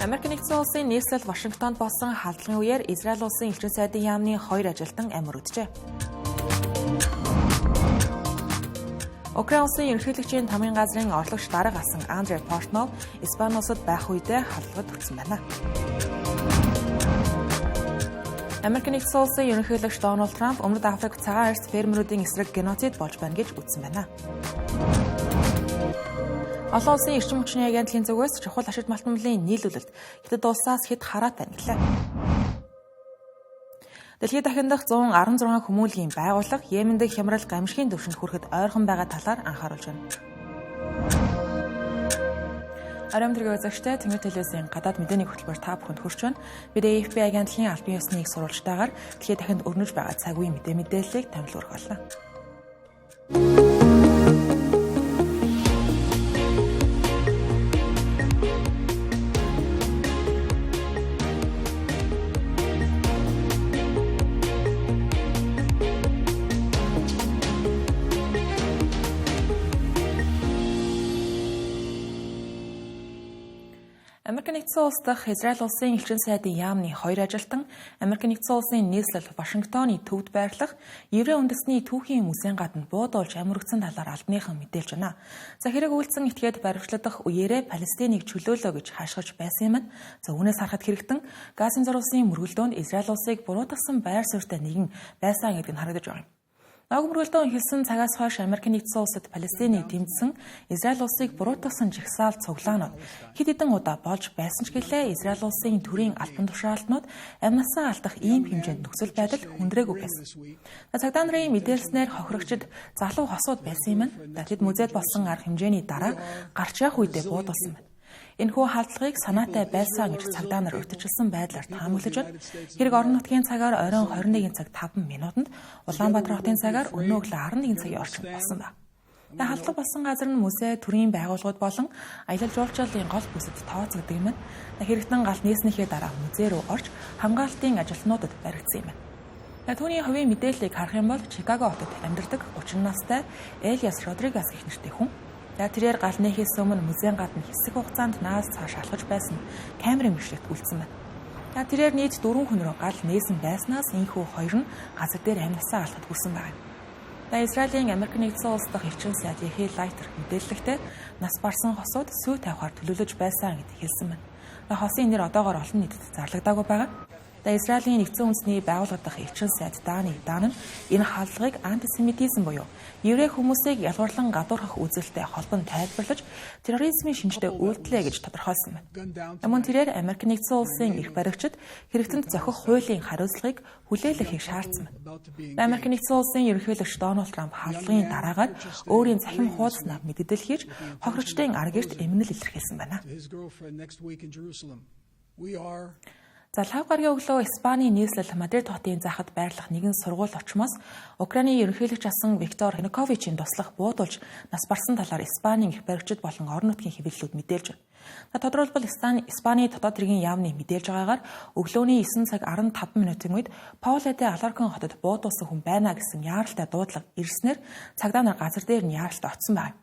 Америк нэгдсэн улсын нийслэл Вашингтонд болсон халдлагын үеэр Израиль улсын элчин сайдын яамны 2 ажилтан амь өргөджээ. Украин улсын ерөнхийлөгчийн тамгын газрын орлогч дарга асан Андрей Портнов Испани улсад байх үедээ халдлагад хүрсэн байна. Америк нэгдсэн улсын ерөнхийлөгч Дональд Трамп Өмнөд Африк цагаан арьс фермерүүдийн эсрэг геноцид болж байна гэж үзсэн байна. Олон улсын эрчим хүчний агентлагийн зүгээс чухал ашиг малтмалын нийлүүлэлт Хятад улсаас хэд хараатай нэглээ. Дэлхийд дахин дах 116 хүмүүлгийн байгууллага Йемен дэх хямрал гамшигын түвшинд хүрэхэд ойрхон байгаа талаар анхааруулж байна. Оройн тэрэг үзэгчтэй Тэнгэр телевизийн гадаад мэдээний хөтөлбөр та бүхэнд хүрч байна. Бид AFP агентлагийн албан ёсны их сурвалжтайгаар дэлхийд дахинд өрнөж байгаа цаг үеийн мэдээллийг томилох болно. Америк нэгдсэн улс дахь Израиль улсын элчин сайдын яамны 2 ажилтан Америк нэгдсэн улсын нийслэл Вашингтоны төвд байрлах Еврей үндэсний түүхийн музейн гадна буудуулж амь өргөцсөн талаар албаныхан мэдээлж байна. За хэрэг үйлдсэн этгээд баривчлагдах үеэрээ Палестиныг чөлөөлөө гэж хаашгаж байсан юм. За үүнээс харахад хэрэгтэн Газын зар улсын мөргөлдөөнд Израиль улсыг буруутгасан байр суурьтай нэгэн байсан гэдэг нь харагдаж байгаа юм. Ног мөргөлдөөн эхэлсэн цагаас хойш Америк нэгдсэн улсад Палестиныг дэмжсэн Израиль улсыг буруутгасан жагсаал цуглаанууд хэд хэдэн удаа болж байсан ч гэлээ Израиль улсын төрийн албан тушаалтнууд амь насаа алдах ийм хэмжээнд нөхцөл байдал хүндрээгүй байсан. Цагдаа нарын мэдээлснээр хохирогчид залуу хосууд байсан юм. Тэд музейд болсон арга хэмжээний дараа гарч явах үедээ буудулсан байна. Энэхүү халдлагыг санаатай байсан гэж цагдаа нар урьдчилсан байдлаар таамаглаж байна. Хэрэг орон нутгийн цагаар оройн 21 цаг 5 минутанд, Улаанбаатар хотын цагаар өнөө өглөө 11 цагийн орчимд болсон байна. Халдлага болсон газар нь музей, төрийн байгууллагууд болон аялал жуулчлалын гол бүсэд тооцогддог юм. Хэрэгтэн гал нээснийхээ дараа музей рүү орж хамгаалтын ажилтнуудад баригдсан юм байна. Түүний хувийн мэдээллийг харах юм бол Чикаго хотод амьдардаг 30 настай Элиас Родригес гэх нэртэй хүн. Тэрээр гал нээхээс өмнө музейн гадна хэсэг хугацаанд наас цааш алхаж байсан камерын бичлэгт үлдсэн байна. Тэрээр нийт 4 хүн рүү гал нээсэн байснаас энэхүү хоёр нь газар дээр амь насаа алдахад хүрсэн байна. Израилийн Америк нэгдсэн улс дахь элчин сайд Ехи Лайтер мэдээллэгтээ нас барсан хосууд сүй тавихаар төлөвлөж байсан гэдгийг хэлсэн байна. Хосын нэр одоогоор олон нийтэд зарлагдаагүй байгаа. Израилийн нэгдсэн үндэсний байгууллага дахь элчин сайд Дани Дан нь энэ халдлагыг антисемитизм буюу еврей хүмүүсийг ялгуурлан гадуурхах үзэлтэй холбон тайлбарлаж терроризмын шинжтэй үйлдэлээ гэж тодорхойлсон байна. Мөн тэрээр Америк нэгдсэн улсын эрх баригчид хэрэгтэнд зохих хуулийн хариуцлагыг хүлээлгэхийг шаардсан байна. Америк нэгдсэн улсын ерөнхийлөгч Дональд Трамп халдлагын дараагаар өөрийн цахим хуудаснаа мэдээлэл хийж хохирогчдын ар гэрт эмнэл илэрхийлсэн байна. За лав гарагийн өглөө Испаний нийслэл Мадрид хотын захад байрлах нэгэн сургууль очмоос Украины ерөнхийлөгч асан Виктор Януковичийн туслах буудулж нас барсан талаар Испанийн эрх баригчид болон орон нутгийн хэвлэлүүд мэдээлж байна. Тодорхойлбол Испаний дотоод хэргийн яамны мэдээлж байгаагаар өглөөний 9 цаг 15 минутын үед Пауле де Аларкон хотод буудулсан хүн байна гэсэн яаралтай дуудлага ирснээр цагдаа нар газар дээр нь яаралтай очсон байна.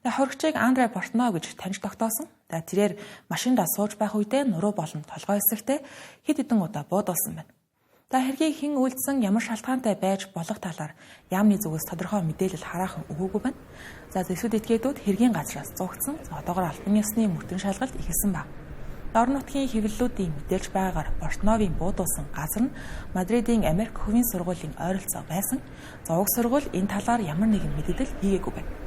Хоригчийг Андрей Портнов гэж таньж тогтоосон. Тэрээр машиндаа сууж байх үедээ нуруу болон толгой хэсэгтээ хэд хэдэн удаа буудулсан байна. Хэргийг хэн үйлдсэн, ямар шалтгаантай байж болох талаар яамны зүгээс тодорхой мэдээлэл хараахан өгөөгүй байна. За зэсүүд этгээдүүд хэргийн газраас зугтсан. Одоогоор албан ёсны мөрдөн шалгалт эхэлсэн байна. Орон нутгийн хэвлэлүүдийн мэдээлж байгаагаар Портновын буудулсан газар нь Мадридын Америк хувийн сургуулийн ойролцоо байсан. За уг сургууль энэ талаар ямар нэгэн мэдээлэл хийгээгүй байна.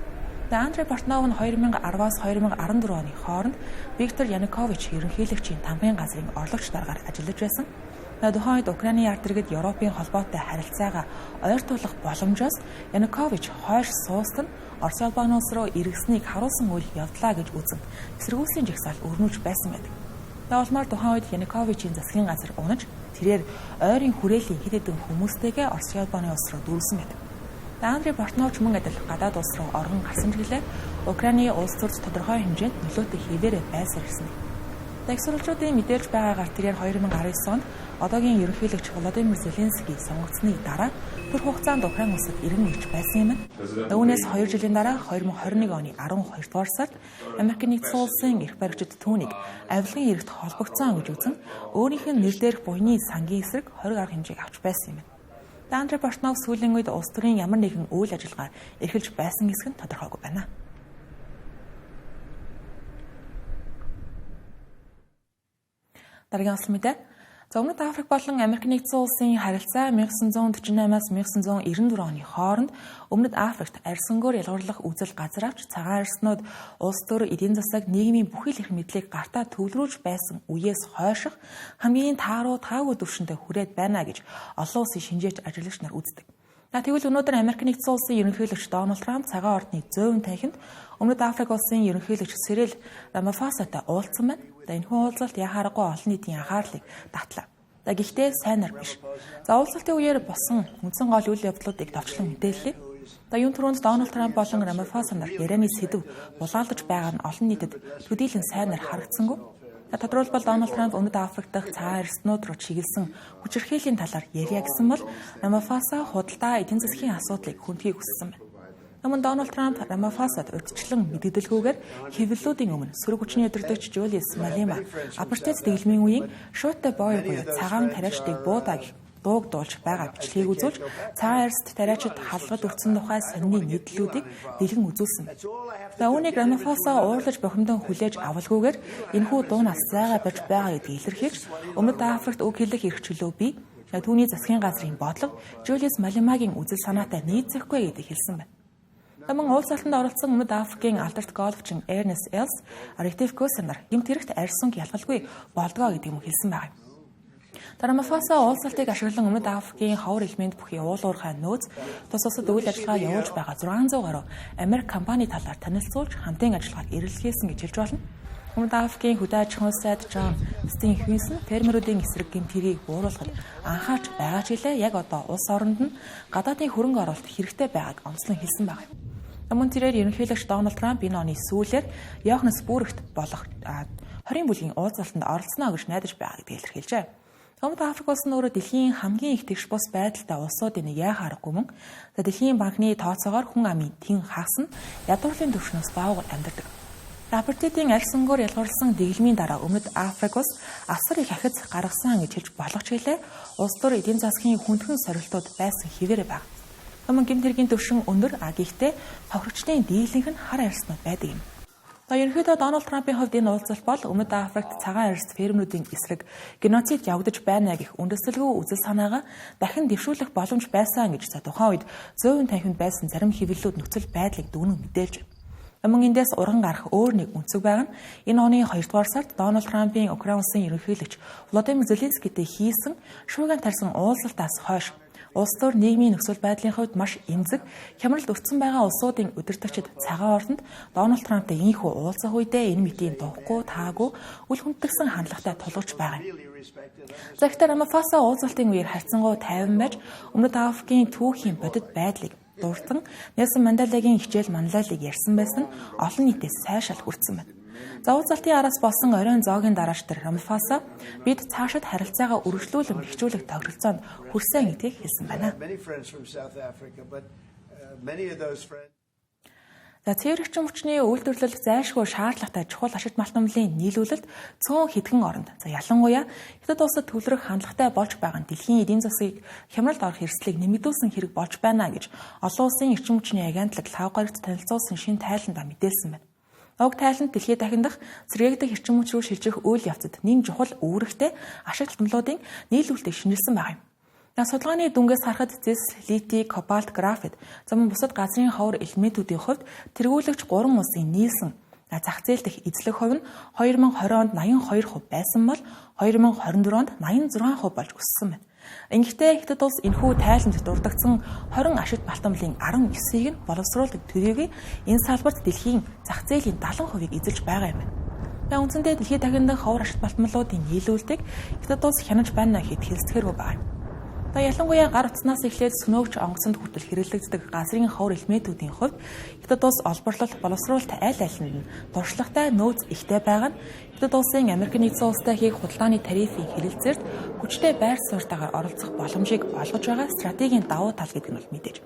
Андрей Портнов нь 2010-аас 2014 оны хооронд Виктор Янукович ерөнхийлөгчийн тамгын газрын орлогч даргаар ажиллаж байсан. Тухайн үед Украины ард иргэд Европын холбоотой харилцаагаа ойртуулах боломжоос Янукович хойш сууст нь Орос улбаны улс руу эргэснийг харуулсан үйл явдлаа гэж үзэн эсэргүүцлийн жагсаал өрнүүлж байсан байдаг. Улмаар тухайн үед Януковичийн засгийн газар унаж тэрээр ойрын хүрээлийн хэд хэдэн хүмүүстэйгээ Орос улбаны улс руу дүүрсэн байдаг. Андрей Портнов ч мөн адил гадаад улс руу оргон гарсан ч гэлээ Украины улс төрд тодорхой хэмжээнд нөлөөтэй хэвээрээ байсаар ирсэн. Их сурвалжуудын мэдээлж байгаагаар тэрээр 2019 онд одоогийн ерөнхийлөгч Володимир Зеленский сонгогдсны дараа түр хугацаанд Украин улсад иргэн ирж байсан юм. Үүнээс 2 жилийн дараа 2021 оны 12 дугаар сард Америк нэгдсэн улсын эрх баригчид түүнийг авилгын эрэгт холбогдсон гэж үзэн өөрийнх нь нэр дээрх буйны сангийн эсрэг хориг арга хэмжээг авч байсан юм. Андрей Портнов сүүлийн үед улс төрийн ямар нэгэн үйл ажиллагаа эрхэлж байсан хэсэг нь тодорхойгүй байна. Дараагийн онцлог мэдээ. За Өмнөд Африк болон Америк нэгдсэн улсын харилцаа 1948-аас 1994 оны хооронд Өмнөд Африкт арьсангаар ялгуурлах үзэл газар авч цагаан арьснууд улс төр эдийн засаг нийгмийн бүхий л эрх мэдлийг гартаа төвлөрүүлж байсан үеэс хойших хамгийн тааруу таагүй түвшиндээ хүрээд байна гэж олон улсын шинжээч ажиглагч нар үздэг. Тэгвэл өнөөдөр Америк нэгдсэн улсын ерөнхийлөгч Дональд Трамп цагаан ордны зөөвөн танхимд Өмнөд Африк улсын ерөнхийлөгч Сирил Рамафосатай уулзсан байна. Энэхүү уулзалт яхаарахгүй олон нийтийн анхаарлыг татлаа. Гэхдээ сайнаар биш. За уулзалтын үеэр болсон үндсэн гол үйл явдлуудыг товчлон мэдээллээ. Юун түрүүнд Дональд Трамп болон Рамафоса нар ярианы сэдэв булаалдаж байгаа нь олон нийтэд төдийлөн сайнаар харагдсангүй. Тодорхойлбол Дональд Трамп Өмнөд Африк дахь цагаан арьснууд руу чиглэсэн хүчирхийллийн талаар ярья гэсэн бол Рамафоса худалдаа эдийн засгийн асуудлыг хүндхийг хүссэн байна. Өмнө Дональд Трамп Рамафосад урьдчилан мэдгэлгүйгээр хэвлэлүүдийн өмнө сөрөг хүчний удирдагч Жулиус Малема апартеид дэглэмийн үеийн шууттай боёр буюу цагаан тариачдыг буудаа гэх дууг дуулж байгаа бичлэгийг үзүүлж цагаан арьст тариачид халдварт өртсөн тухай сонины нийтлэлүүдийг дэлгэн үзүүлсэн. За үүнийг Рамафоса уурлаж бохимдон хүлээж авалгүйгээр энэхүү дуунаас зайгаа барьж байгаа гэдгийг илэрхийлж Өмнөд Африкт үг хэлэх эрх чөлөө бий. Түүний засгийн газрын бодлого Жулиус Малемагийн үзэл санаатай нийцэхгүй гэдгийг хэлсэн байна. Мөн уулзалтанд оролцсон Өмнөд Африкийн алдарт голфчин Эрнест Элс Рективкос нар гэмт хэрэгт арьсанг ялгалгүй болдгоо гэдэг юм хэлсэн байгаа юм. Рамафоса уулзалтыг ашиглан Өмнөд Африкийн ховор элемент бүхий уул уурхай нөөц тус улсад үйл ажиллагаа явуулж байгаа 600 гаруй Америк компани талаар танилцуулж хамтын ажиллагааг эрэлхийлсэн гэж хэлж болно. Өмнөд Африкийн хөдөө аж ахуйн сайд Джон Стинхвинс нь фермерүүдийн эсрэг гэмт хэргийг бууруулахад анхаарч байгаа ч гэлээ яг одоо улс оронд нь гадаадын хөрөнгө оруулалт хэрэгтэй байгааг онцлон хэлсэн байгаа юм. Мөн тэрээр ерөнхийлөгч Дональд Трамп энэ оны сүүлээр Йоханнесбургт болох 20 бүлгийн уулзалтанд оролцоно гэж найдаж байгаа гэдгийг илэрхийлжээ. Өмнөд Африк улс нь өөрөө дэлхийн хамгийн их тэгш бус байдалтай улсуудын нэг яах аргагүй мөн. За дэлхийн банкны тооцоогоор хүн амын тэн хагас нь ядуурлын түвшнөөс доогуур амьдардаг. Апартеидын арьсангаар ялгуурласан дэглэмийн дараа Өмнөд Африк улс асар их ахиц гаргасан гэж хэлж болох ч гэлээ улс төр эдийн засгийн хүндхэн сорилтууд байсан хэвээрээ байна. Мөн гэмт хэргийн түвшин өндөр, гэхдээ хохирогчдын дийлэнх нь хар арьснууд байдаг юм. Ерөнхийдөө Дональд Трампын хувьд энэ уулзалт бол Өмнөд Африкт цагаан арьс фермерүүдийн эсрэг геноцид явагдаж байна гэх үндэслэлгүй үзэл санаагаа дахин дэвшүүлэх боломж байсан гэж тухайн үед зөөвөн танхимд байсан зарим хэвлэлүүд нөхцөл байдлыг дүгнэн мэдээлж байна. Мөн эндээс урган гарах өөр нэг өнцөг байгаа нь энэ оны 2 дугаар сард Дональд Трампын Украин улсын ерөнхийлөгч Володимир Зеленскийтэй хийсэн шуугиан тарьсан уулзалтаас хойш улс төр нийгмийн нөхцөл байдлын хувьд маш эмзэг хямралд өртсөн байгаа улсуудын удирдагчид цагаан ордонд Дональд Трамптай ийнхүү уулзах үедээ энэ мэтийн дуухгүй таагүй үл хүндэтгсэн хандлагатай тулгарч байгаа юм. За гэхдээ Рамафоса уулзалтын үеэр харьцангуй тайван байж Өмнөд Африкийн түүхийн бодит байдлыг дурдан Нельсон Манделагийн хичээл манлайллыг ярьсан байсан нь олон нийтээс сайшаал хүртсэн байна. За уулзалтын араас болсон оройн зоогийн дараач тэр Рамафоса бид цаашид харилцаагаа үргэлжлүүлэн бэхжүүлэх тохиролцоонд хүрсэн гэдгийг хэлсэн байна. За цэвэр эрчим хүчний үйлдвэрлэл зайлшгүй шаардлагатай чухал ашигт малтмлын нийлүүлэлт цөөн хэдхэн оронд за ялангуяа Хятад улсад төвлөрөх хандлагатай болж байгаа нь дэлхийн эдийн засгийг хямралд орох эрсдлийг нэмэгдүүлсэн хэрэг болж байна гэж олон улсын эрчим хүчний агентлаг лав гарагт танилцуулсан шинэ тайландаа мэдээлсэн байна. Уг тайланд дэлхийд дахиндах сэргээгдэх эрчим хүч рүү шилжих үйл явцад нэн чухал үүрэгтэй ашиг татамлуудын нийлүүлэлтийг шинэлсэн байгаа юм. Судалгааны дүнгээс харахад зэс, литий, кобальт, графит за мөн бусад газрын ховор элементүүдийн хувьд тэргүүлэгч 3 улсын нийлсэн зах зээл дэх эзлэх хувь нь 2020 онд 82% байсан бол 2024 онд 86% болж өссөн байна. Ингэхдээ Хятад улс энэхүү тайланд дурдагдсан 20 ашигт балтамлын 19-ийг нь боловсруулдаг төдийгүй энэ салбарт дэлхийн зах зээлийн 70%-ийг эзэлж байгаа юм байна. Үндсэндээ дэлхийд дахиндах ховор ашигт балтамлуудын нийлүүлэлтийг Хятад улс хянаж байна гэхэд хэлцэхэргүй байгаа юм. За ялангуяа гар утаснаас эхлээд сөнөөгч онгоцонд хүртэл хэрэглэгддэг газрын ховор элементүүдийн хувьд Хятад улс олборлолт, боловсруулалт аль алинд нь туршлагатай нөөц ихтэй байгаа нь Хятад улсын Америк нэгдсэн улстай хийх худалдааны тарифын хэлэлцээрт хүчтэй байр суурьтайгаар оролцох боломжийг олгож байгаа стратегийн давуу тал гэдэг нь бол мэдээж.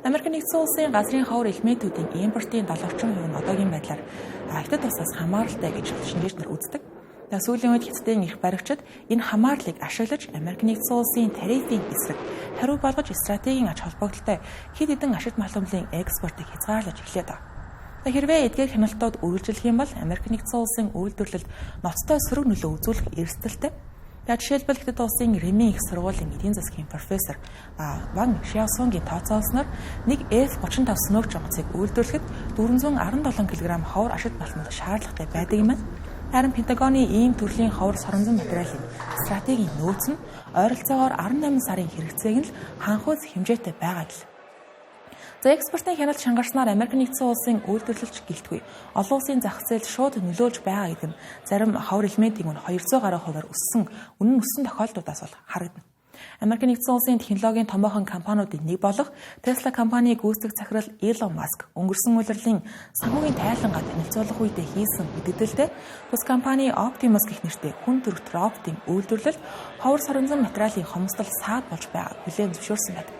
Америк нэгдсэн улсын газрын ховор элементүүдийн импортын 70 орчим хувь нь одоогийн байдлаар Хятад улсаас хамааралтай гэж шинжээч нар үздэг. Сүүлийн үед Хятадын эрх баригчид энэ хамаарлыг ашиглаж Америк нэгдсэн улсын тарифын эсрэг хариу болгож стратегийн ач холбогдолтой хэд хэдэн ашиг малгамлын экспортыг хязгаарлаж эхлэв. Хэрвээ эдгээр хяналтууд үргэлжлэх юм бол Америк нэгдсэн улсын үйлдвэрлэлд ноцтой сөрөг нөлөө үзүүлэх эрсдэлтэй. Жишээлбэл Хятад улсын Ремийн их сургуулийн эдийн засгийн профессор Ван Шиасонгийн тооцоолсноор нэг F-35 сөнөөгч онгоцыг үйлдвэрлэхэд 417 кг ховор ашиг балмал шаардлагатай байдаг юм байна. Харин Пентагоны ийм төрлийн ховор соронзон материалын стратегийн нөөц нь ойролцоогоор 18 сарын хэрэгцээг нь л ханхуйц хэмжээтэй байгаа гэл. За экспортын хяналт шангарснаар Америк нэгдсэн улсын үйлдвэрлэлч гэлтгүй олон улсын зах зээлд шууд нөлөөлж байгаа гэдэг нь зарим ховор элементийн үн 200 гаруй хувиар өссөн, үнэн нь өссөн тохиолдлуудаас бол харагдана. Америк нэгдсэн улсын технологийн томоохон компаниудын нэг болох Tesla компанийн гүйцэтгэх захирал Elon Musk өнгөрсөн улирлын санхүүгийн тайлангаа танилцуулах үедээ хийсэн мэдээлэлдээ тус компани Optimus гэх нэртэй хүн төрөлт роботын үйлдвэрлэлд ховор соронзон материалын хомсдол саад болж байгааг хүлээн зөвшөөрсөн байдаг.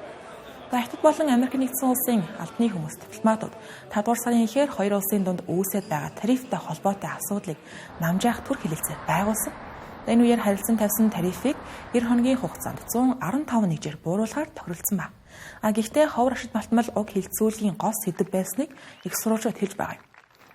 Хятад болон Америк нэгдсэн улсын албаны хүмүүс, дипломатууд 5 дугаар сарын ихээр хоёр улсын дунд үүсээд байгаа тарифтай холбоотой асуудлыг намжаах төр хэлэлцээр байгуулсан. Энэ үеэр харилцан тавьсан тарифыг 90 хоногийн хугацаанд 115 нэгжээр бууруулахаар тохиролцсон байна. Гэхдээ ховор ашиг малтмал уг хилцүүлгийн гол сэдэв байсныг их сурвалжууд хэлж байгаа юм.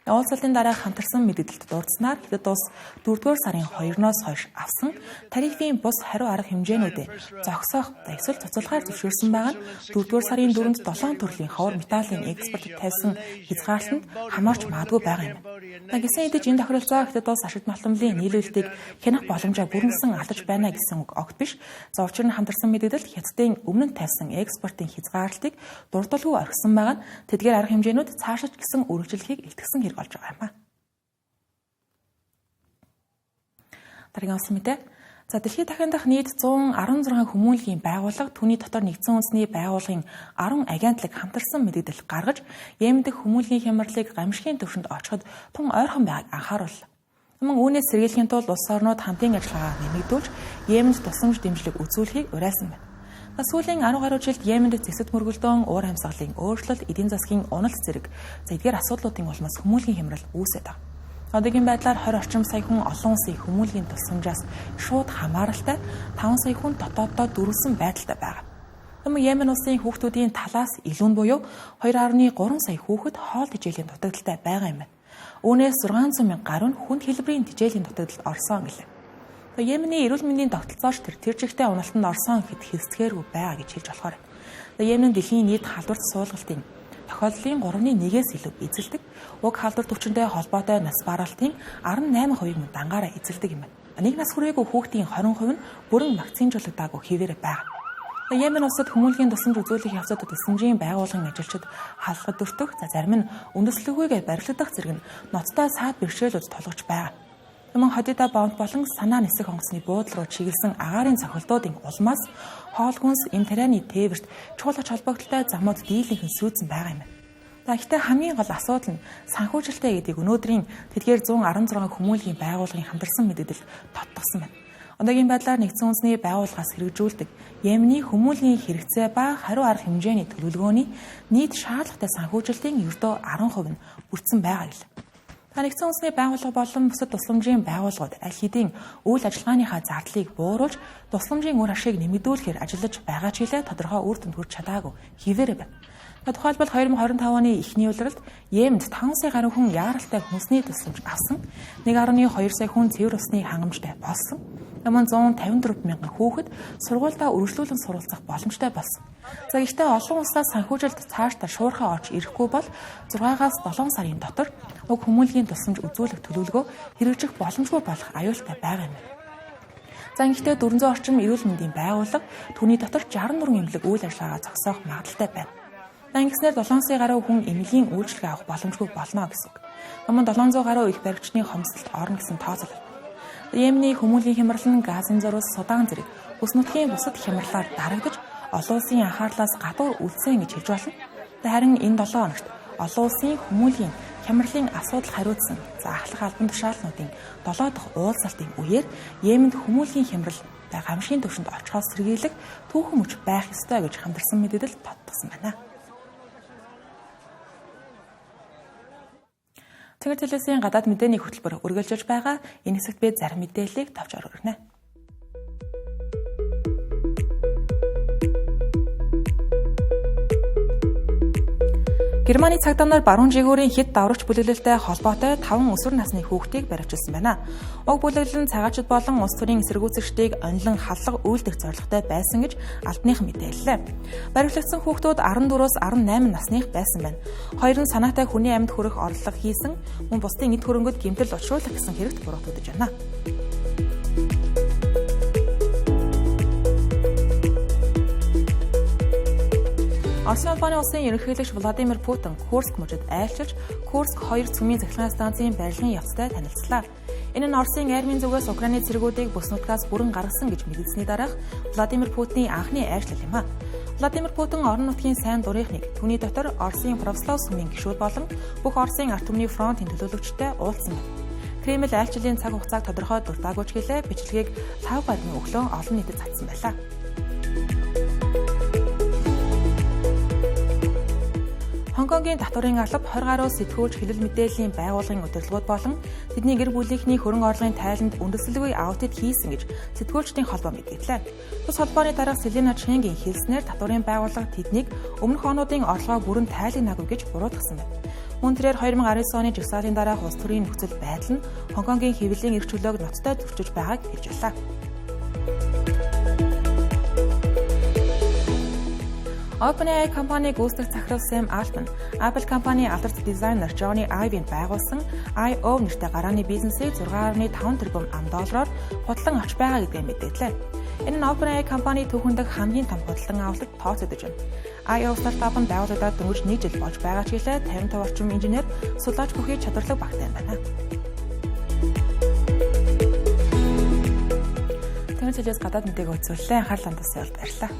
Уулзалтын дараа хамтарсан мэдээлэлд дурдсанаар Хятад улс 4-р сарын 2-ноос хойш авсан тарифын бус хариу арга хэмжээнүүдээ зогсоох эсвэл цуцлахаар зөвшөөрсөн байгаа нь 4-р сарын 4-нд 7 төрлийн ховор металлын экспортод тавьсан хязгаарлалтанд хамаарч магадгүй байгаа юм. Гэсэн хэдий ч энэ тохиролцоо Хятад улс ашиг малтмалын нийлүүлэлтийг хянах боломжоо бүрэнсэн алдаж байна гэсэн үг огт биш. За учир нь хамтарсан мэдээлэлд Хятадын өмнө нь тавьсан экспортын хязгаарлалтыг дурдалгүй орхисон байгаа нь тэдгээр арга хэмжээнүүд цаашид гэсэн үргэлжлэхийг илтгэсэн хэрэг болж байгаа юм а. Дараагийн улсын мэдээ. За дэлхийд дахин дах нийт 116 хүмүүнлэгийн байгууллага түүний дотор нэгдсэн үндэсний байгууллагын 10 агентлаг хамтарсан мэдээлэл гаргаж Йемен дэх хүмүүнлэгийн хямралыг гамшигын түвшинд очиход тун ойрхон байгааг анхаарууллаа. Мөн үүнээс сэргийлэхийн тулд улс орнууд хамтын ажиллагаа нэмэгдүүлж Йеменд тусламж дэмжлэг үзүүлэхийг уриалсан байна. Сүүлийн 10 гаруй жилд Йеменд зэсэд мөргөлдөөн, уур амьсгалын өөрчлөлт, эдийн засгийн уналт зэрэг за эдгээр асуудлуудын улмаас хүмүүнлэгийн хямрал үүсээд байгаа. Одоогийн байдлаар 20 орчим сая хүн олон улсын хүмүүнлэгийн тусламжаас шууд хамааралтай, 5 сая хүн дотооддоо дөрвөлсөн байдалтай байгаа. Мөн Йемен улсын хүүхдүүдийн талаас илүү нь буюу 2.3 сая хүүхэд хоол тэжээлийн дутагдaltaй байгаа юм байна. Үүнээс 600 мянга гаруй нь хүнд хэлбэрийн тэжээлийн дутагдалд орсон гэлээ. Йемений эрүүл мэндийн тогтолцооч тэр жигтэй уналтанд орсон гэхэд хэлцгээргүй байгаа гэж хэлж болохоор. Йемен дэлхийн нийт халдварт суулгалтын тохиолдлын 3.1-ээс илүү эзэлдэг. Уг халдвар төвчөнтэй холбоотой нас баралтын 18% мөн дангаараа эзэлдэг юм байна. Нэг нас хүрээгүй хүүхдийн 20% нь бүрэн вакцинжуулагдаагүй хэвээр байгаа. Йемен улсад хүмүүнлэгийн тусламж үзүүлэх явцад тусламжийн байгууллагын ажилчид халахад өртөх, за зарим нь үндэслэггүйгээр барилдах зэрэг нь ноцтой саад бэрхшээлүүд тулгарч байгаа. Мөн Ходида бомб болон Санаа нисэх онгоцны буудлын руу чиглэсэн агаарын цохилтуудын улмаас хоол хүнс, эм тарианы тээвэрт чухал ач холбогдолтой замууд дийлэнхэн сүйдсэн байгаа юм байна. Гэхдээ хамгийн гол асуудал нь санхүүжилттэй гэдгийг өнөөдрийн тэдгээр 116 хүмүүнлэгийн байгууллагын хамтарсан мэдээлэлд тодтогсон байна. Одоогийн байдлаар нэгдсэн үндэсний байгууллагаас хэрэгжүүлдэг Йемений хүмүүнлэгийн хэрэгцээ ба хариу арга хэмжээний төлөвлөгөөний нийт шаардлагатай санхүүжилтийн ердөө 10% нь бүрдсэн байгаа гэлээ. Нэгдсэн үндэсний байгууллага болон бусад тусламжийн байгууллагууд аль хэдийн үйл ажиллагааныхаа зардлыг бууруулж тусламжийн үр ашгийг нэмэгдүүлэхээр ажиллаж байгаа ч гэлээ тодорхой үр дүнд хүрч чадаагүй хэвээрээ байна. Тухайлбал 2025 оны эхний улиралд Йеменд 5 сая гаруй хүн яаралтай хүнсний тусламж авсан, 1.2 сая хүн цэвэр усны хангамжтай болсон. Мөн 154 мянган хүүхэд сургуульдаа үргэлжлүүлэн суралцах боломжтой болсон. За гэхдээ олон улсаас санхүүжилт цаашдаа шуурхай орж ирэхгүй бол 6-аас 7 сарын дотор уг хүмүүнлэгийн тусламж үзүүлэх төлөвлөгөө хэрэгжих боломжгүй болох аюултай байгаа юм байна. За ингэхдээ 400 орчим эрүүл мэндийн байгууллага түүний дотор 64 эмнэлэг үйл ажиллагаагаа зогсоох магадлалтай байна. За ингэснээр 7 сая гаруй хүн эмнэлгийн үйлчилгээ авах боломжгүй болно гэсэн үг. Мөн 700 гаруй их баригчны хомсдолд орно гэсэн тооцоолол. Йемений хүмүүнлэгийн хямрал нь Газын зурвас, Судан зэрэг Бүс нутгийн бусад хямралаар дарагдаж олон улсын анхаарлаас гадуур үлдсэн гэж хэлж болно. Харин энэ 7 хоногт олон улсын хүмүүлийн хямралын асуудал хариуцсан заахлах албан тушаалнуудын 7 дахь уулзалтын үеэр Йеменд хүмүүлийн хямрал гамшигын түвшинд очихоос сэргийлэх түүхэн мөч байх ёстой гэж хамтарсан мэдээлэл тодтогсон байна. Цэнгэр телевизийн гадаад мэдээний хөтөлбөр үргэлжлэж байгаа. Энэ хэсэгт би зарим мэдээллийг товч өргөнө. Германы цагдаа нар баруун жигүүрийн хэд даврагч бүлэглэлтэй холбоотой 5 өсвөр насны хүүхдийг баривчилсан байна. Уг бүлэглэл нь цагаачид болон улс төрийн эсэргүүцэгчдийг онилон халлага үйлдэх зорилготой байсан гэж албаныхан мэдээллээ. Баривчлагдсан хүүхдүүд 14-өөс 18 насных байсан байна. Хоёр нь санаатай хүний амьд хүрэх орлого хийсэн, мөн бусдын эд хөрөнгөд гэмтэл учруулах гэсэн хэрэгт буруутгаж байна. Оросын холбооны улсын ерөнхийлөгч Владимир Путин Курск мужид айлчилж Курск 2 цөмийн цахилгаан станцын барилгын явцтай танилцлаа. Энэ нь Оросын армийн зүгээс Украины цэргүүдийг бүс нутгаас бүрэн гаргасан гэж мэдээлсэний дараах Владимир Путины анхны айлчлал юм а. Владимир Путин орон нутгийн сайн дурынхныг түүний дотор Оросын православ сүмийн гишүүд болон бүх Оросын ард түмний фронтын төлөөлөгчтэй уулзсан байна. Кремль айлчлалын цаг хугацааг тодорхой дуртаагүй ч гэлээ бичлэгийг лав бадны өглөө олон нийтэд татсан байлаа. Хонконгийн татварын алба 20 гаруй сэтгүүлч хэвлэл мэдээллийн байгууллагын удирдлагууд болон тэдний гэр бүлийнхний хөрөнгө орлогын тайланд үндэслэлгүй аудит хийсэн гэж сэтгүүлчдийн холбоо мэдээллээ. Тус холбооны дарга Селена Ченгийн хэлснээр татварын байгууллага тэднийг өмнөх онуудын орлогоо бүрэн тайлагнаагүй гэж буруутгасан байна. Мөн тэрээр 2019 оны жагсаалын дараах улс төрийн нөхцөл байдал нь Хонконгийн хэвлэлийн эрх чөлөөг ноцтой зөрчиж байгааг хэлж байлаа. OpenAI компаниг үүсгэх захирал Сэм Алтман, Apple компани алдарт дизайнер Джонни Айвинд байгуулсан I.O нэртэй гарааны бизнесийг 6.5 тэрбум ам доллараар худалдан авч байгаа гэдгээ мэдээллээ. Энэ нь OpenAI компани түүхэн дэх хамгийн том худалдан авалтад тооцогдож байна. I.O стартап нь байгуулагдаад дөнгөж 1 жил болж байгаа ч гэлээ 55 орчим инженер, судлаач бүхий чадварлаг багтай юм байна. Тэмцэлээс гадаад мэдээг үзүүллээ. Анхаарал хандуулсан баярлалаа.